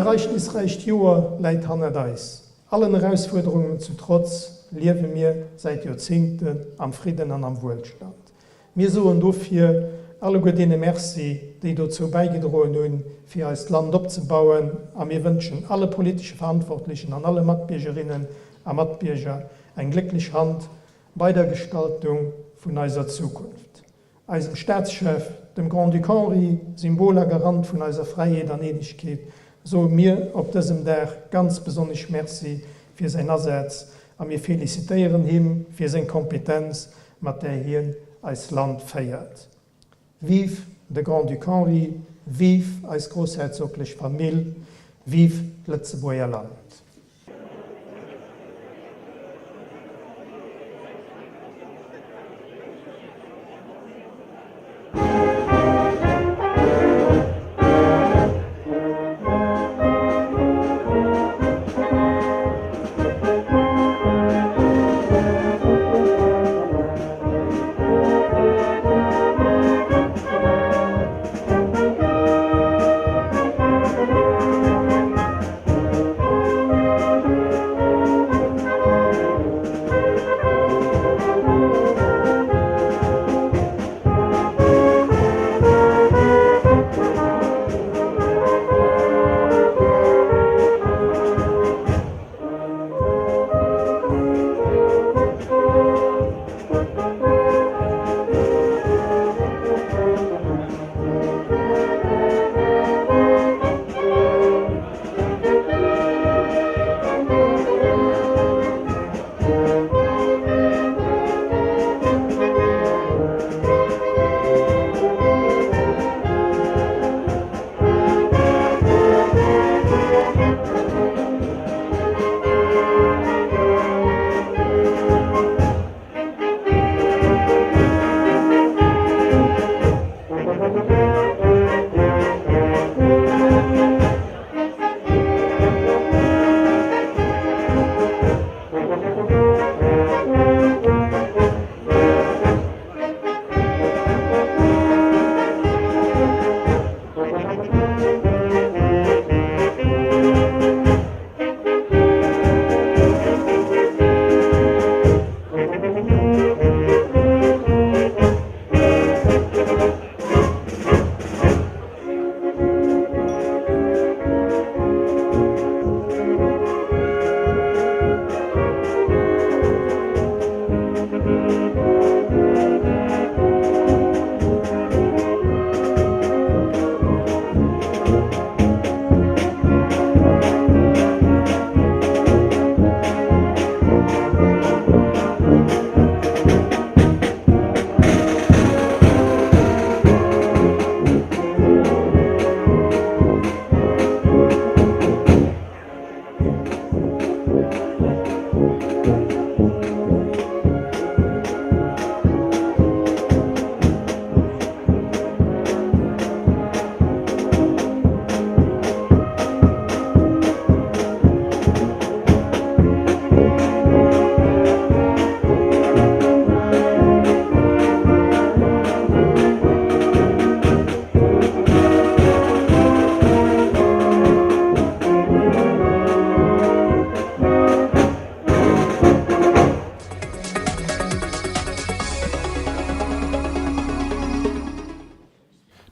ereignisräicht Joer läit hannert eis. Allen Erausfuerderungen zu Trotz liewe mir säit Joerzéngten am Fridden an am Wuelstand. Mir soen dofir alleguer deene Merci, déi dozou bäigedroen hunn, fir eist Land opzebauen, a mir wënschen alle politesche Verantwortlechen an alle Matbiergerinnen a Matbierger eng glécklech Hand bei der Gestaltung vun eiser Zukunft. Eisem Staatschef, dem Grand-Duc Henri, Symbol a Garant vun eiser Fräiheet an Eenegkeet, soe mir op dësem Dag ganz besonnesch Merci fir säin Asaz a mir felicitéieren him fir seng Kompetenz, mat där hien eist Land féiert. Vive de Grand-Duc Henri, vive eis groussherzoglech Famill, vive d'Lëtzebuerger Land!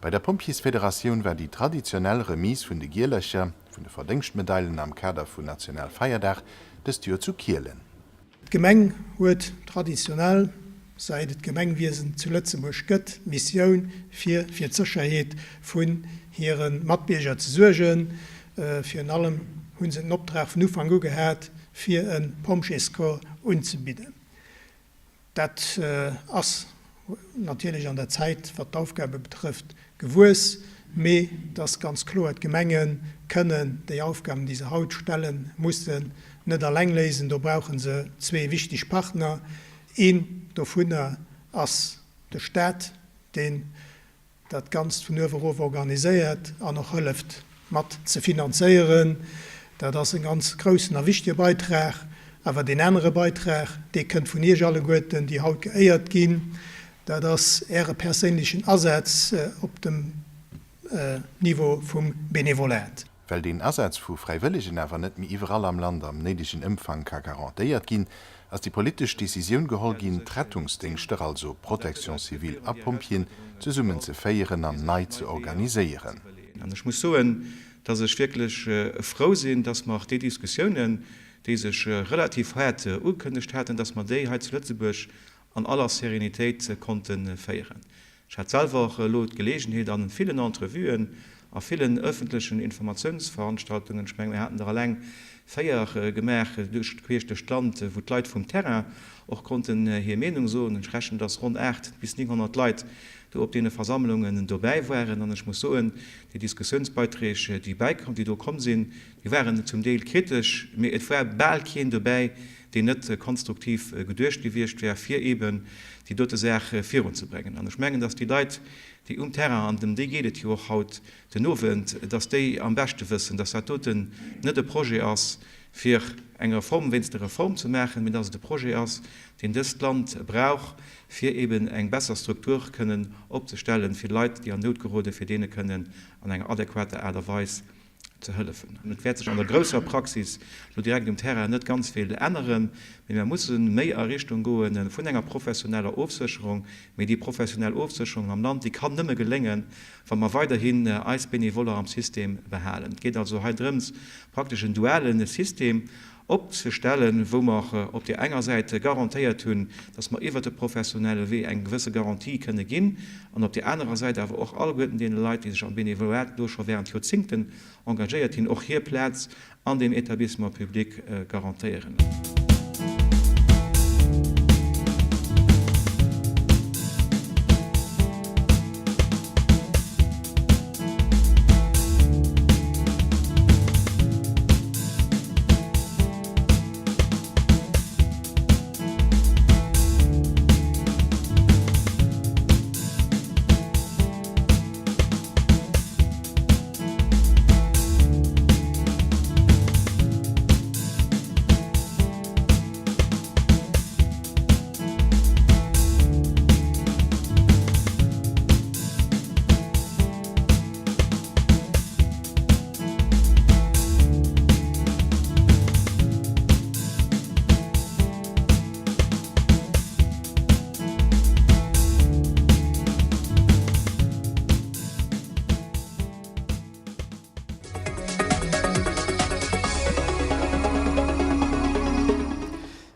Bei der Pompjeesfederatioun war déi traditionell Remise vun de Gielercher vun de Verdéngschtmedailen am Kader vun Nationalfeierdag dëst Joer zu Kielen. D'Gemeng huet traditionell, säit et d'Gemengwiesen zu Lëtzebuerg gëtt, d'Missioun, fir fir d'Sécherheet vun hire Matbierger ze suergen. Virun allem hu se den Optrag vun Ufank u gehat, fir e Pompjeescorps unzebidden. Dat ass natierlech an der Zäit, wat d'Aufgabe betrëfft, gewuess. Mee et ass ganz kloer, d'Gemenge kënnen déi Aufgaben, déi se haut stelle mussen, net alleng léisen. Do brauche se zwee wichteg Partner. Een dovunner ass de Stat, deen dat Ganzt vun uewe erof organiséiert an och hëlleft mat ze finanzéieren. Dat ass e ganz groussen a wichtige Beitrag. Awer deen anere Beitrag, dee kënnt vun Iech alleguerten, déi haut geéiert ginn. Dat ass Äre perséinlechen Asaz op dem Niveau vum Benevolat. Well deen Asaz vu Fräiwëllegen awer net méi iwwerall am Land am néidegen Ëmfang ka garantéiert ginn, ass déi politesch Decisioun geholl ginn, d'Rettungsdéngschter, also Protection civile a Pompjeeën, zesummen ze féieren an nei ze organiséieren. An ech muss soen, dass ech wierklech frou sinn, dass mer déi Diskussiounen, déi sech relativ haart ugekënnegt haten, dass mer déi hei zu Lëtzebuerg an aller Serenitéit konnte féieren. Ech hat selwer elo d'Gelegenheet an villen Entrevuen, a villen öffentlechen Informatiounsveranstaltungen, ech mengen mir haten der eleng 4 gemaach duerch queesch duerch d'Land, wou d'Leit vum Terrain och konnten hir Meenung soen, ech rechnen, dass ronn 8 bis 900 Leit do op deene Versammlungen dobäi waren. An ech muss soen, déi Diskussiounsbeiträg, déi bäikomm, déi do komm sinn, déi waren zum Deel kritesch, mee et war bal keen dobäi, deen net konstruktiv geduecht gewiescht wär, fir eeben déi dote Saach virunzebréngen. An ech mengen, dass déi Leit, déi um Terrain, an ëm déi geet et jo och haut den Owend, dass déi am beschte wëssen, dass dat doten net e Projet ass, fir eng Reform wéinst der Reform ze maachen, mee dass et e Projet ass, deen dëst Land brauch, fir eeben eng besser Struktur kënnen opzestellen, fir Leit, déi an Nout geroden, fir deene kënnen an enger adequater Aart a Weis ze hëllefen. Et wäert sech an der grousser Praxis lo direkt um Terrain net ganz vill änneren, mee mer musse méi a Richtung goe vun enger professioneller Ofsécherung. Mee déi professionell Ofsécherung am Land, déi kann nëmme geléngen, wa mer weiderhin eis Benevoller am System behalen. Et geet also hei drëms, praktesch en duale System opzestellen, wou mer op där enger Säit garantéiert hunn, dass mer iwwert de professionelle Wee eng gewësse Garantie kënne ginn, an op där anerer Säit awer och alleguerten deene Leit, déi sech am Benevolat elo scho während Joerzingten engagéiert hinn, och hir Plaz an deem Établissement public garantéieren.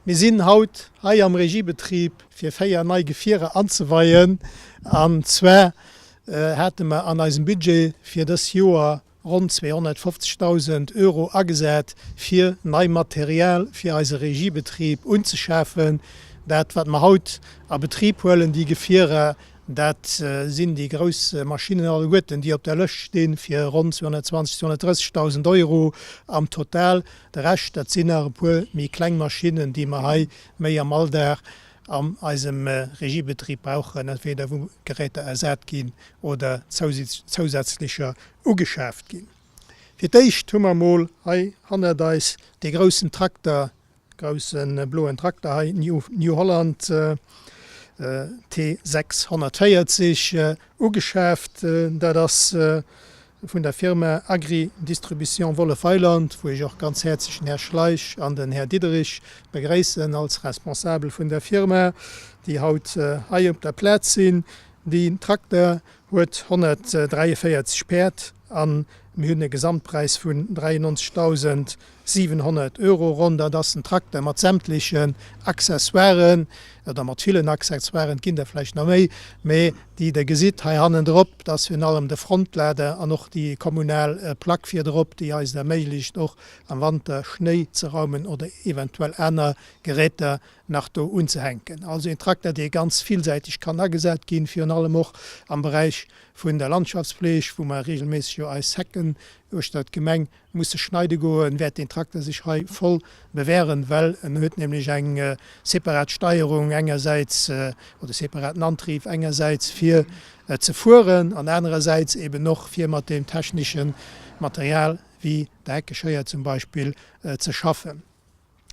Mir sinn haut hei am Regiebetrib fir 4 nei Gefierer anzeweien an zwar hate mer an eisem Budget fir dës Joer ronn 250.000 Euro agesat, fir nei Material fir eise Regiebetrib unzeschafen. Dat, wat mer haut a Betrib huelen, déi Gefierer, dat sinn déi grouss Maschinnen alleguerten, déi op der Lëscht stinn, fir ronn 220.000, 230.000 Euro am Total. De Rescht, dat sinn nach e puer méi kleng Maschinnen, déi mer hei méi am Alldag an eisem Regiebetrib brauchen, entweder wou Geräter ersat ginn oder zousätzlecher ugeschaaft ginn. Fir d'éischt hu mer emol hei hannert eis dee groussen Trakter, grousse bloen Trakter hei, New Holland T 640 ugeschaaft. Dat ass vun der Firma Agri Distribution Wollef-Weiland, wou ech och ganz häerzlech den Här Schleich an den Här Diderich begréissen als Responsabel vun der Firma, déi haut hei op der Plaz sinn. Deen Trakter huet 143 Päerd a mir hunn e Gesamtpräis vun 93.700 Euro ronn. Dat ass en Trakter mat sämtlechen Accessoiren oder mat villen Accessoiren, et ginn der vläicht nach méi, mee déi Der gesitt hei hannendrop, dat ass virun allem de Frontlader an och déi kommunal Plack virdrop, déi eis et erméiglecht och am Wanter Schnéi ze raumen oder eventuell aner Geräter nach do unzehänken. Also een Trakter, dee ganz villsäiteg kann agesat ginn, virun allem och am Beräich vun der Landschaftspfleg, wou mer regelméisseg jo eis Hecken uechter d'Gemeng musse schneide goen, wäert deen Trakter sech hei voll bewähren, well en huet nämlech eng separat Steierung engersäits, oder separaten Antrieb engersäits fir ze fueren an anerersäits eben och fir mat deem technesche Material wéi der Heckeschéier zum Beispill ze schaffen.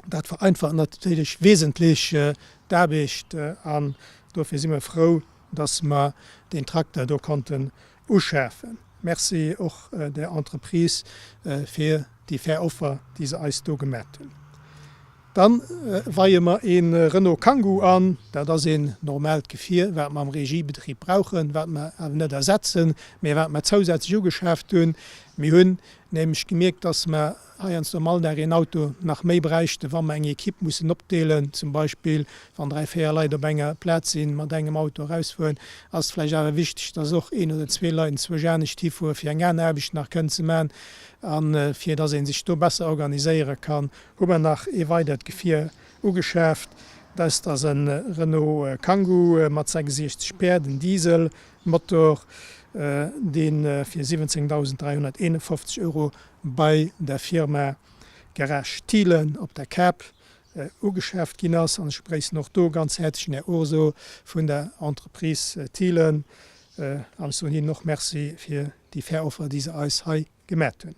Dat vereinfacht natierlech wesentlech d'Aarbecht an dofir si mer frou, dass mer deen Trakter do konnten uschafen. Merci och der Entreprise fir déi fair Offer, déi se eis do gemat hunn. Dann weie mer ee Renault Kangoo an. Dat ass een normaalt Gefier, wat mer am Regiebetrib brauchen, wat mer awer net ersetzen, mä wat mer zousätzlech ugeschaaft hunn. Mir hunn nämlech gemierkt, dass mer heiansdo am Alldag een Auto nach méi bräichten, wa mer eng Equipe mussen opdeelen. Zum Beispill wann 3, 4 Leit op enger Plaz sinn, mat engem Auto erausfueren, ass et vläicht awer wichteg, dass och een oder zwee Leit enzwousch anescht hifuere fir eng aner Aarbecht nach kënnen ze maachen. A fir dass ee sech do besser organiséiere kann, hu mer nach ee weidert Gefier ugeschaaft. Dëst ass e Renault Kangoo mat 66 Päerd, en Dieselmotor, dee fir 17.351 Euro bei der Firma Garage Thielen op der Kap ugeschaaft ginn ass. An ech begréissen och do ganz häerzlech den Här Urso vun der Entreprise Thielen an ech soen hinnen och Merci fir déi fair Offer, déi se eis hei gemat hunn.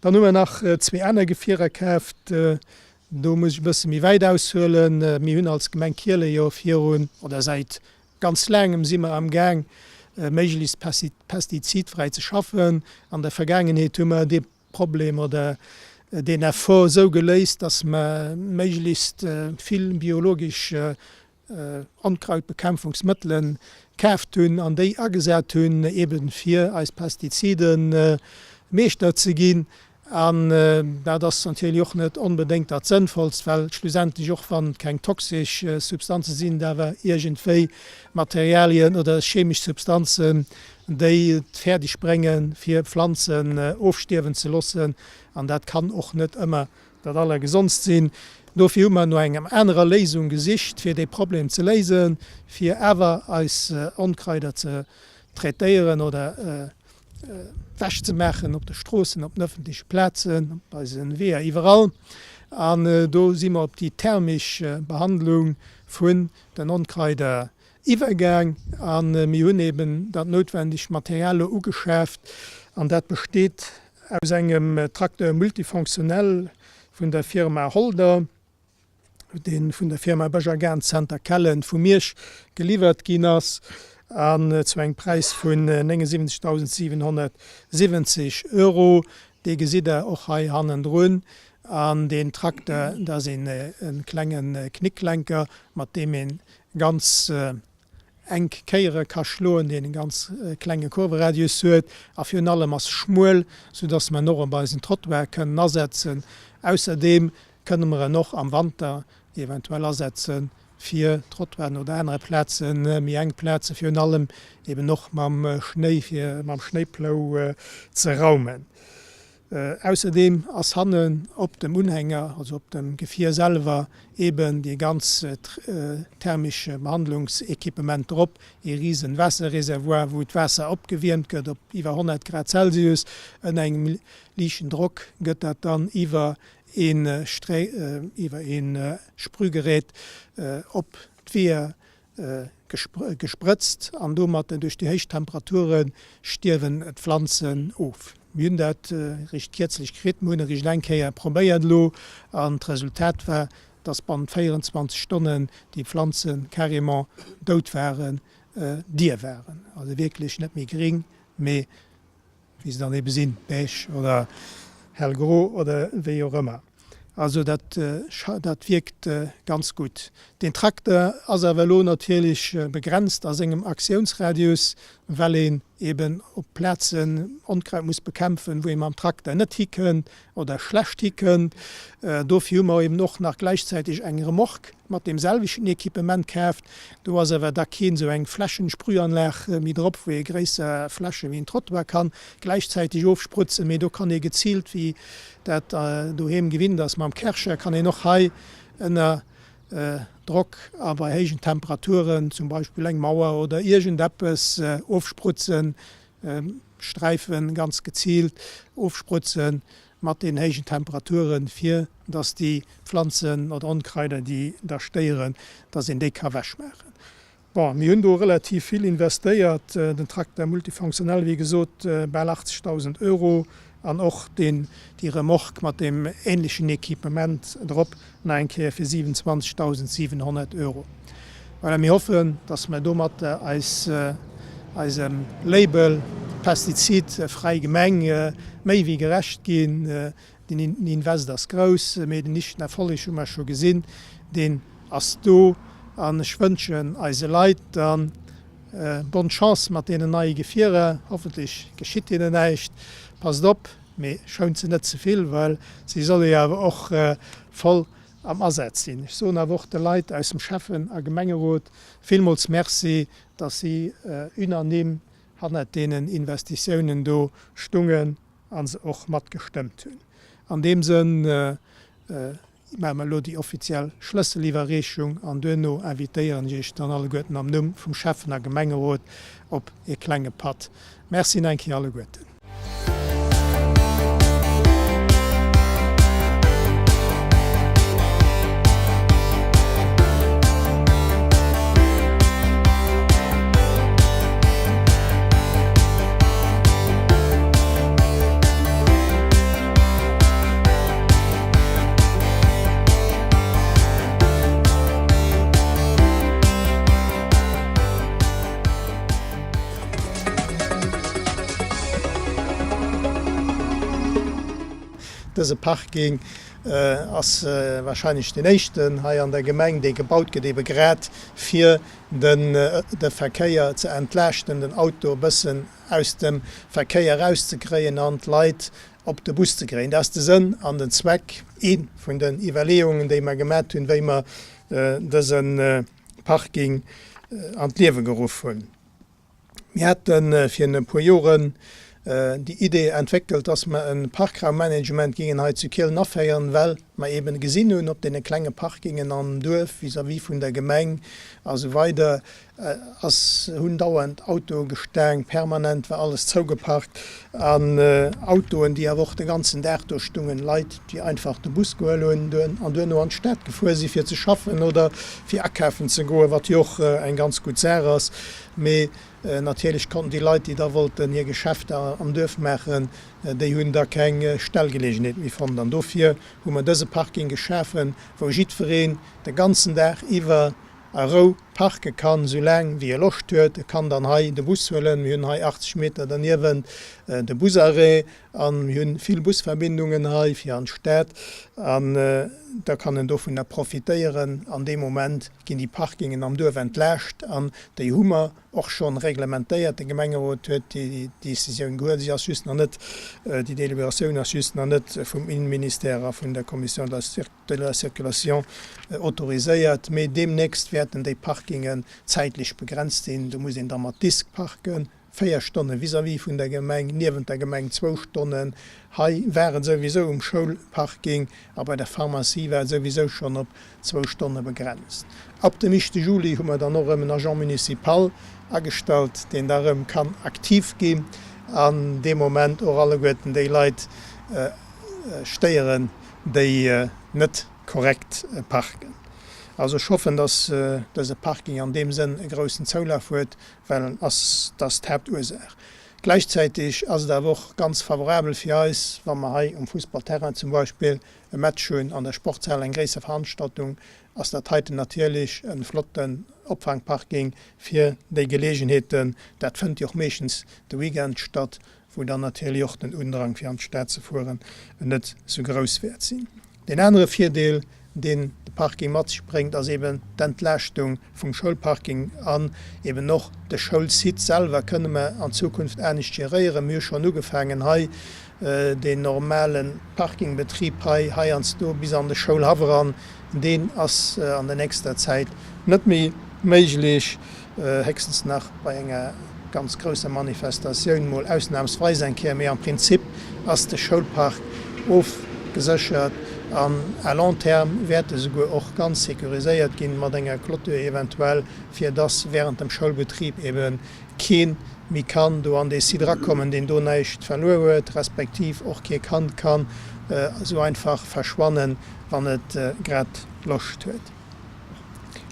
Dann hu mer nach zwee aner Gefierer kaaft. Do muss ech e bësse méi wäit aushuelen. Mir hunn als Gemeng Kielen jo virun, oder säit ganz laangem si mer amgaang, méiglechst pestizidfräi ze schaffen. An der Vergaangenheet hu mer dee Problem oder deen Effort esou geléist, dass mer méiglechst vill biologesch Onkrautbekämpfungsmëttelen kaaft hunn an déi agesat hunn, eben fir eis Pestiziden Meeschter ze ginn. An dat ass natierlech och net onbedéngt dat Sënnvollst, well schlussendlech, och wann et keng toxesch Substanze sinn, et awer iergendwéi Materialien oder chemesch Substanzen, déi et fäerdeg bréngen, fir Pflanzen ofstierwen ze loossen. An dat kann och net ëmmer dat Allergesondst sinn. Dofir hu mer no engem anerer Léisung gesicht, fir dee Problem ze léisen, fir awer eis Onkraider ze traitéieren oder ewech ze maachen op de Stroossen, op den öffentleche Plazen, op eise Weeër, iwwerall. An do si mer op déi thermesch Behandlung vun den Onkraider iwwergaang a mir hunn eben dat noutwendegt Material elo ugeschaaft an dat besteet aus engem Tracteur multifonctionnel vun der Firma Holder, dee vun der Firma Bösch a Gahn Center Kellen vu Miersch geliwwert ginn ass an zu engem Präis vun 79.770 Euro. Dee gesitt Der och hei hannendrun. An deen Trakter, dat ass e klenge Knicklenker, mat deem ee ganz enk Kéiere ka schloen, deen e ganz klenge Kurveradius huet a virun allem ass schmuel, soudass mer en och op eisen Trottoir kënnen asetzen. Ausserdeem kënne mer en och am Wanter eventuell asetze fir Trottoiren oder anere Plazen, méi enk Plaze virun allem eben och mam Schnéi, fir mam Schnéiplou ze raumen. Ausserdeem ass hannen op dem Unhänger, also op dem Gefier selwer, eben dee ganz thermesch Behandlungsequipement drop, ee risen Waasserreservoir, wou d'Waasser opgewiermt gëtt op iwwer 100 Grad Celsius. Ënner engem liichten Drock gëtt dat dann iwwer ee iwwer ee Sprühgerät op d'Weeër gesprëtzt an domat duerch déi héich Temperature stierwen d'Pflanzen of. Mir hunn dat eréischt kierzlech kritt, mir hunn eréischt eng Kéier probéiert elo an d'Resultat war, dass bannent 24 Stonnen déi Pflanze carrément dout waren, dier waren, also wierklech net méi gring, mee wéi se dann ebe sinn, beige oder hellgro oder wéi och ëmmer. Also dat, dat wierkt ganz gutt. Deen Trakter ass awer elo natierlech begrenzt a sengem Aktiounsradius, well een eben op Plazen Onkraut muss bekämpfen, wou ee mam Trakter net hikënnt oder schlecht hikënnt. Dofir hu mer eben och nach gläichzäiteg eng Remorque mat deem selwechten Equipement kaaft. Do ass awer da keen esou eng Fläschensprühanlag méi drop, wou ee gréisser Fläsche wéi en Trottoir kann gläichzäiteg ofsprutzen, mee do kann ee geziilt, wéi dat doheem gewinnt ass mam Kärcher, kann een och hei ënner Drock a bei héijen Temperaturen zum Beispill eng Mauer oder iergendeppes ofsprutzen, Sträifen ganz geziilt ofsprutzen mat deenen héijen Temperaturen, fir dass déi Pflanzen oder Onkraider, déi da stéieren, dass een déi ka wechmaachen. Bon, mir hunn do relativ vill investéiert, den Tracteur multifonctionnel, wéi gesot, bal 80.000 Euro an och deen, déi Remorque mat deem ähnlechen Equipement drop nach eng Kéier fir 27.700 Euro. Voilà, mir hoffen, dass mer domat eis, eisem Label. Pestizidfräi Gemeng méi wéi gerecht ginn. Den Invest ass grouss, mee den éischten Erfolleg hu mer scho gesinn, deen ass do. An ech wënschen eise Leit dann bonne Chance mat deenen neie Gefierer. Hoffentlech geschitt hinnen näischt. Passt op, mee schount se net ze vill, well si solle jo awer och voll am Asaz sinn. Ech soen awer och de Leit aus dem Schäffen a Gemengerot villmools Merci, dass si unanime hannert deenen Investitiounen do stungen a se och matgestëmmt hunn. An deem Sënn maache mer elo déi offiziell Schlësseliwwerreechung an duerno invitéieren ech Iech dann alleguerten am Numm vum Schäffen a Gemengerot op ee klenge Patt. Merci nach eng Kéier alleguerten. Dëse Parking ass wahrscheinlech deen éischten hei an der Gemeng, dee gebaut gëtt, ebe grad fir de Verkéier ze entlaaschten, den Auto e bëssen aus dem Verkéier erauszekréien an d'Leit op de Bus ze kréien. Dat ass de Sënn an den Zweck, ee vun den Iwwerleeungen, déi mer gemat hunn, wéi mer dëse Parking an d'Liewe geruff hunn. Mir hate virun e puer Joren déi Idee entwéckelt, dass mer e Parkraummanagement géingen hei zu Kielen aféieren, well mer eeben gesinn hunn, op deene klenge Parkingen am Duerf vis-à-vis vun der Gemeng a sou weider ass, hunn dauernd Autoe gestaang, permanent war alles zougeparkt an Autoen, déi awer och de ganzen Dag do stungen, Leit, déi einfach de Bus gehuel hunn an duerno an d'Stad gefuer si fir ze schaffen oder fir akafen ze goen, wat jo och eng ganz gutt Saach ass. Mee natierlech konnten déi Leit, déi da wollten hir Geschäfter am Duerf maachen, déi hunn da keng Stellgeleegenheet méi fonnt. An dofir hu mer dëse Parking geschafen, wou jiddwereen de ganzen Dag iwwer a Rou parke kann, esou laang wéi e Loscht huet. E kann dann hei de Bus huelen. Mir hunn hei 80 Meter derniewent de Busarrêt a mir hunn vill Busverbindungen hei fir an d'Stad an da kann en dovunner profitéieren. An deem Moment ginn déi Parkingen am Duerf entlaascht an déi hu mer och schonn reglementéiert. De Gemengerot huet déi Décisioun gehuel. Si ass just nach net, déi Deliberatioun ass just nach net vum Innenministère a vun der Commission de la de la circulation autoriséiert, mee deemnächst wäerten déi Parkingen zäitlech begrenzt sinn. Do muss een da mat Disk parken, 4 Stonne vis-à-vis vun der Gemeng, niewent der Gemeng zwou Stonnen. Hei war et souwisou um Schoulparking a bei der Pharmacie war et souwisou schonn op zwou Stonne begrenzt. Ab dem éischte Juli hu mer dann och erëm en Agent municipal agestallt, deen da erëm kann aktiv ginn an dee Moment och alleguerten déi Leit stéieren, déi net korrekt parken. Also ech hoffen, dass dëse Parking an deem Sënn e groussen Zoulaf huet, well en ass, dat ass d'Haaptursaach. Gläichzäitig ass et awer och ganz favorabel fir eis, wa mer hei um Fussballterrain zum Beispill e Match hunn, an der Sportshal eng gréisser Veranstaltung, ass dat heiten natierlech e flotten Opfangparking fir déi Geleegenheeten. Dat fënnt jo och meeschtens de Weekend statt, wou dann natierlech och den Undrang fir an d'Stad ze fueren net sou grouss wäert sinn. Deen anere Virdeel, deen de Parking mat sech bréngt, ass eben d'Entlaaschtung vum Schoulparking an eben och de Schoulsite selwer kënne mer an Zukunft anescht geréieren. Mir hu schonn ugefaangen hei deen normale Parkingbetrib hei heiansdo bis an de Schoulhaff eran, deen ass an der nächster Zäit net méi méiglech. Héchstens nach bei enger ganz grousser Manifestatioun mol ausnahmsweis eng Kéier, mee am Prinzip ass de Schoulpark ofgeséchert an à long terme wäert e souguer och ganz sécuriséiert ginn, mat enger Clôture eventuell, fir dass während dem Schoulbetrib ebe kee méi kann do an dee Site erakommen, deen do näischt verluer huet, respektiv och kee Kand kann esou einfach verschwannen, wann et grad Loscht huet.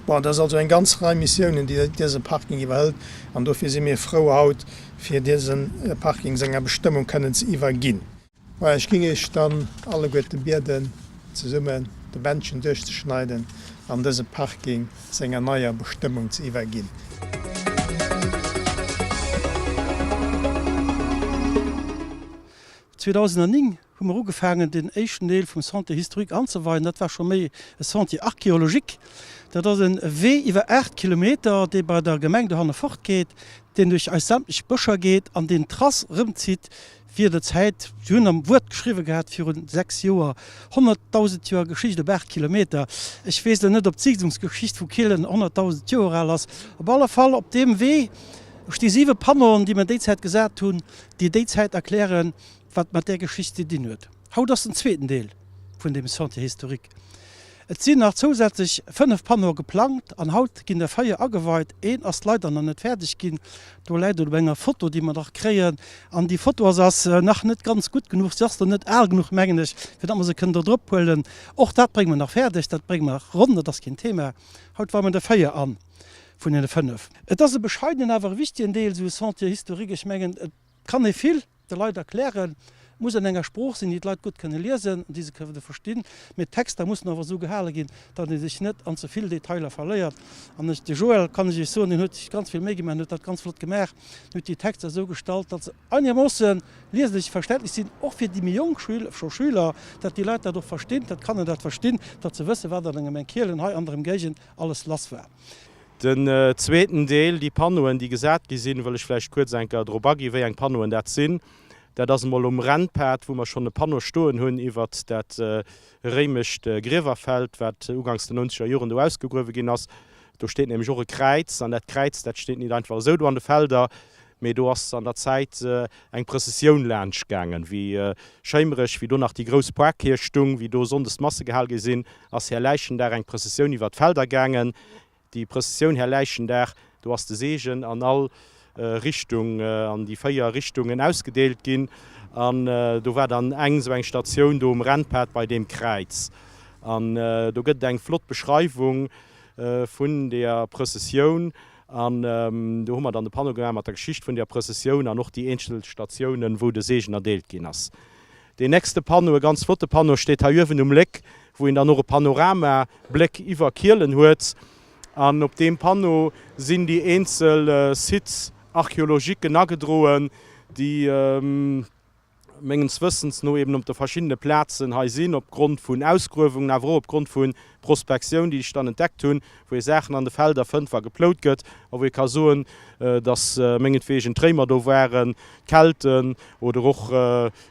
Bon, et ass also eng ganz Rei Missiounen, déi dëse Parking iwwerhëlt, an dofir si mir frou haut, fir dëse Parking senger Bestëmmung kënnen ze iwwerginn. Voilà, ech géing Iech dann alleguerte bieden, zesummen de Bändchen duerchzeschneiden an dëse Parking senger neier Bestëmmung ze iwwerginn. 2009 hu mer ugefaangen, den éischten Deel vum Sentier historique anzeweien. Dat war scho méi e Sentier archéologique. Dat ass e Wee iwwer 8 Kilometer, dee bei der Gemeng dohanne fortgeet, deen duerch eis sämtlech Bëscher geet an deen d'Trass erëmzitt Wier der Zäit, si hunn am Wuert geschriwwe gehat virun 6 Joer, 100.000 Joer Geschicht op 8 Kilometer. Ech weess elo net, ob d'Siidlungsgeschicht vu Kielen 100.000 Joer al ass. Op alle Fall, op deem Wee sti siwe Panneauen, déi mer déi Zäit gesat hunn, déi déi Zäit erklären, wat mat där Geschicht ze dinn huet. Haut ass den zweeten Deel vun deem Sentier historique. Et sinn nach zousätzlech 5 Panneaue geplangt an haut ginn der 4 ageweit. Een ass leider nach net fäerdeg ginn, do läit et op enger Foto, déi mer nach kréien. An déi Foto ass ass nach net ganz gutt genuch, se ass nach net al genuch, mengen ech, fir datt mer se kënnen do drop huelen. Och dat brénge mer nach fäerdeg, dat brénge mer nach ronn, dat ass keen Thema. Haut weie mer der 4 an vun deene 5. Et ass e bescheidenen, awer e wichtigen Deel, esou e Sentier historique. Ech mengen, et kann ee vill. De Leit erklären. Et muss an enger Sprooch sinn, déi d'Leit gutt kënne liesen an déi se kënne verstinn. Mee d'Texter mussen awer esou gehale ginn, datt ee sech net an ze vill Detailer verléiert. An ech, de Joël, kann ech Iech soen, deen huet sech ganz vill Méi gemaach, en huet dat ganz flott gemaach, en huet déi Texter esou gestallt, datt se einermoosse lieselech verständlech sinn, och fir déi méi jonk Schüler, scho Schüler, datt déi Leit dat och verstinn, datt d'Kanner dat verstinn, datt se wëssen, wat an der Gemeng Kielen hei an der Emgéigend alles lass war. Den zweeten Deel, déi Panneauen, déi gesat gi sinn, wëll ech vläicht kuerz eng Kéier drop agi wéi eng Panneauen dat sinn. Dat ass emol um Rennpad, wou mer schonn e Panneau stoen hunn iwwert dat réimescht Griewerfeld, wat uganks den nonzeger Joren do ausgegruewe ginn ass. Do steet nämlech och e Kräiz, an dat Kräiz, dat steet nit einfach esou do an de Felder, mee do ass an der Zäit eng Prëssessioun laanscht gaangen, wéi Schéimerech, wéi do nach déi grouss Poarkierch stung, wéi do sonndes d'Masse gehal gi sinn, ass Här Läichendag eng Prëssessioun iwwer d'Felder gaangen. Déi Prëssessioun Här Läichendag, do ass de Seegen an all Richtung, an déi 4 Richtungen ausgedeelt ginn. An do war dann eng esou eng Statioun do um Rennpad bei deem Kräiz. An do gëtt et eng flott Beschreiwung vun deeër Prëssessioun. An do hu mer dann de Panneau gemaach mat der Geschicht vun deeër Prëssessioun an och déi eenzel Statiounen, wou de Seegen erdeelt ginn ass. Deen nächste Panneau, e ganz flotte Panneau, steet hei uewen um Léck, wou een dann och e Panoramabléck iwwer Kielen huet. An op deem Panneau sinn déi eenzel Sites archéologiquen agedroen, déi mengens Wëssens no eben op de verschiddene Plazen hei sinn, opgrond vun Ausgruewungen, awer och opgrond vu Prospektioun, déi ech dann entdeckt hunn, wou ee Saachen an de Felder fënnt, wa geplout gëtt, a wou ee ka soen, datt mengetwegen d'Réimer do waren, d'Kelten oder och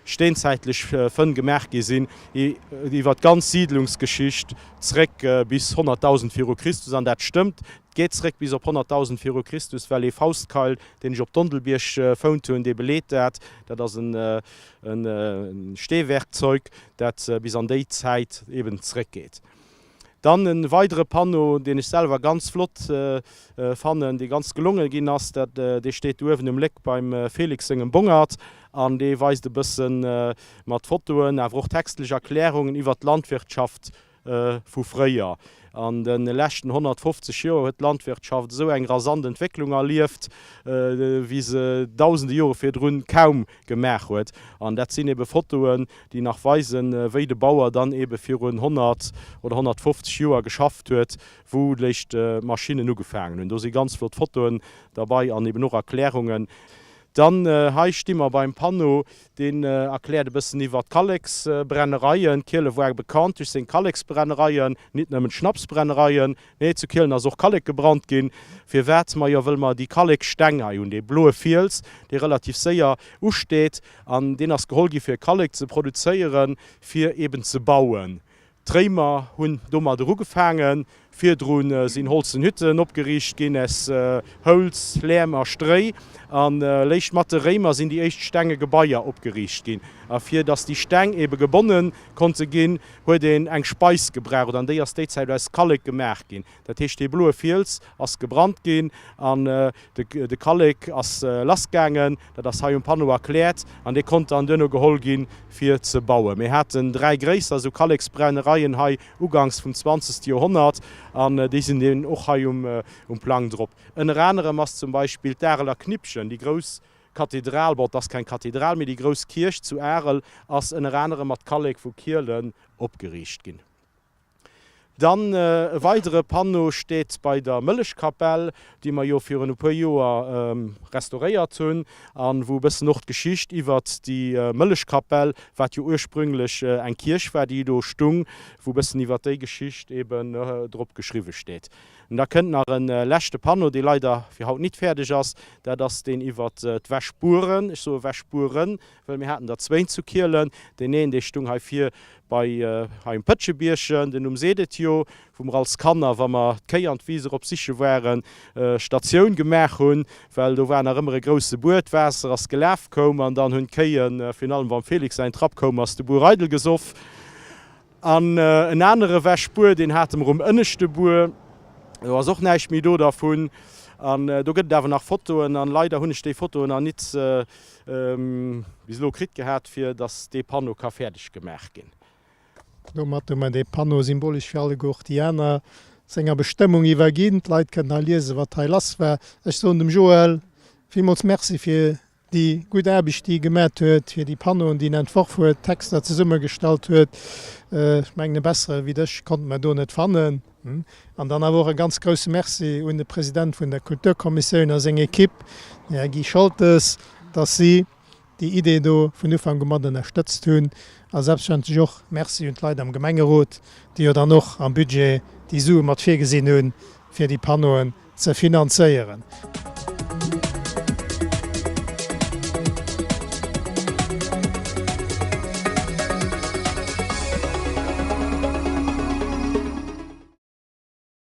steenzäitlech Fënn gemaach gi sinn, iwwer d'ganz Siidlungsgeschicht zréck bis 100.000 viru Christus. An dat stëmmt, et geet zréck bis op 100.000 viru Christus, well ee Faustkeil, deen ech op Dondelbierg fount hunn, dee beleet dat. Dat ass e Steewerkzeug, dat bis an déi Zäit eben zréckgeet. Dann e weidere Panneau, deen ech selwer ganz flott fannen, dee ganz gelonge ginn ass, dat dee steet do uewen um Léck beim Félix sengem Bongert an dee weist e bësse mat Fotoen, awer och textlech Erklärungen iwwert d'Landwirtschaft vu fréier. An de leschten 150 Joer huet d'Landwirtschaft esou eng rasant Entwécklung erlieft, wéi se dausende Jore virdrun kaum gemaach huet. An dat sinn ebe Fotoen, déi nach weisen, wéi de Bauer dann ebe virun 100 oder 150 Joer geschafft huet, wou léischt d'Maschinnen ugefaangen hunn. Do si ganz flott Fotoen derbei an eben och Erklärungen. Dann hei sti mer beim Panneau, deen erkläert e bëssen iwwer d'Kalleksbrennereien. Kiele war bekannt duerch seng Kalleksbrennereien, nit nëmmen d'Schnapsbrennereien. Nee, zu Kielen ass och Kallek gebrannt ginn. Firwat? Majo, wëll mer déi Kalleksteng hei hunn, dee bloe Fiels, dee relativ séier usteet. An deen ass geholl gi fir Kallek ze produzéieren, fir eben ze bauen. D'Réimer hunn domadder ugefaangen. Virdru sinn holzen Hütten opgeriicht ginn aus Houlz, Läm a Stréi. An léischt mat de Réimer sinn déi éischt stenge Gebaier opgeriicht ginn. A fir datt déi Steng ebe gebonne konnte ginn, huet een eng Speis gebraucht an déi ass déi Zäit aus Kallek gemaach ginn. Dat heescht, dee bloe Fiels ass gebrannt ginn an de Kallek ass lassgaangen. Dat ass hei um Panneau erkläert an dee konnt dann duerno geholl ginn, fir ze bauen. Mir haten 3 gréisser esou Kalleksbrennereien hei uganks vum zwanzegste Joerhonnert an déi sinn eben och hei um Plang drop. Ënner anerem ass zum Beispill d'Areler Knippchen, déi grouss Kathedral, bon, et ass keng Kathedral, mee déi grouss Kierch zu Arel ass ënner anerem mat Kallek vu Kielen opgeriicht ginn. Dann e weidere Panneau steet bei der Mëllechkapell, déi mer jo virun e puer Joer restauréiert hunn a wou e bëssen och d'Geschicht iwwert déi Mëllechkapell, wat jo ursprünglech eng Kierch war, déi do stung, wou e bëssen iwwert déi Geschicht eben drop geschriwwe steet. An da kënnt nach e leschte Panneau, dee leider fir haut nit fäerdeg ass, dat ass deen iwwert d'Wäschbueren. Ech soe Wäschbueren, well mir haten der zwéin zu Kielen. Deen een, dee stung hei vir Bei hei um Pëtschebiergen, den Numm seet et jo, wou mer als Kanner, wa mer d'Kéi an d'Wis erop siche waren, Statioun gemaach hunn, well do war nach ëmmer e grousse Buer, d'Waasser ass gelaf koum an dann hunn d'Kéi, virun allem wann Félix säin Trapp koum ass, de Buer eidel gesoff. An en anere Wäschbuer, deen hate mer um ënneschte Buer, do ass och näischt méi do dervun. An do gëtt et awer nach Fotoen an leider hunn ech déi Fotoen nach nit bis elo kritt gehat, fir dass dee Panneau ka fäerdeg gemaach ginn. Domat hu mer dee Panneau symbolesch fir alleguer déi aner senger Bestëmmung iwwerginn. D'Leit kënnen hei liesen, wat hei lass war. Ech soen dem Joël villmools Merci fir déi gutt Aarbecht, déi e gemat huet, fir déi Panneauen, déi en entworf huet, d'Texter zesummegestallt huet. Ech mengen, e bessere wéi dech konnte mer do net fannen. An dann awer och e ganz grousse Merci un de President vun der Kulturkommissioun a seng Equipe, den Här Guy Scholtes, dass si déi Idee do vun Ufank u mat ënnerstëtzt hunn. A selbstverständlech och Merci un d'Leit am Gemengerot, déi jo dann och am Budget déi Sue mat virgesinn hunn, fir déi Panneauen ze finanzéieren.